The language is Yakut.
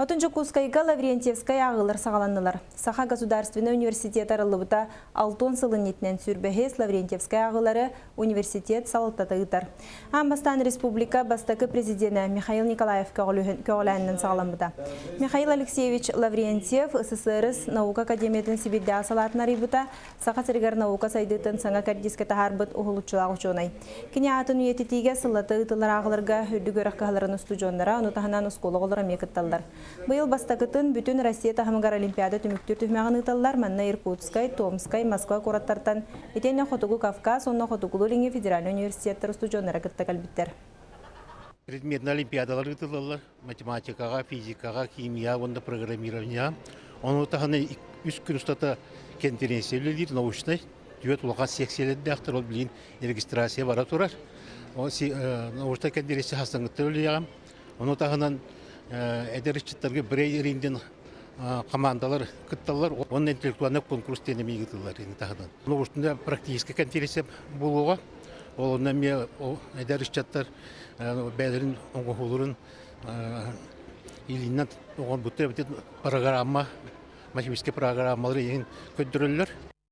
Отон Дьокуускайга Лаврентьевскай ааҕыылар саҕаланнылар. Саха государственнай университет арыллыбыта алтон сылын иннинэн 25 Лаврентьевскай ааҕыылары университет салалтата ыытар. Аан бастаан республика бастакы президенэ Михаил Николаев көҕүлээнинэн саҕаламмыта. Михаил Алексеевич Лаврентьев СССР наука академиятын Сибирдээҕи салаатын арыйбыта, Саха сиригэр наука сайдыытын саҥа кэрдиискэ таһаарбыт уһулуччулаах учуонай. Кини аатын үйэтитиигэ сыллата ыытыллар ааҕыларга үрдүк үөрэх кыһаларын устудьуоннара, ону таһынан оскуола оҕолоро эмиэ кытталлар. Быйыл бастакытын бүтүн Россия таһымыгар Олимпиада түмүктүүр түһүмэҕин ыыталлар. Манна Иркутскай, Томскай, Москва куораттартан итиэннэ Хотугу Кавказ уонна Хотугулуу-Илиҥҥи федеральнай университеттар устудьуоннара кытта кэлбиттэр. Предметнай олимпиадалар ыытыллаллар. Математикаҕа, физикаҕа, химия уонна программирование. Ону таһынан үс күн устата конференция үлэлиир, научнай, түөрт улахан секциялэрдээхтэр, ол билигин регистрация бара турар. Научнай конференция хастаҥҥыттан үлэлиэҕим. Ону таһынан эдэр ыччаттарга брейн-рингден командалар кытталлар. Уонна интеллектуальный конкурс диэн эмиэ ыытыллар ини таһынан. Научная практическая конференция буолуоҕа. Ол онно эмиэ эдэр ыччаттар бэйэлэрин оҥоһууларын илиинэн оҥорбуттар эбэтэр программа, математическай программалары иһин көрдөрөллөр.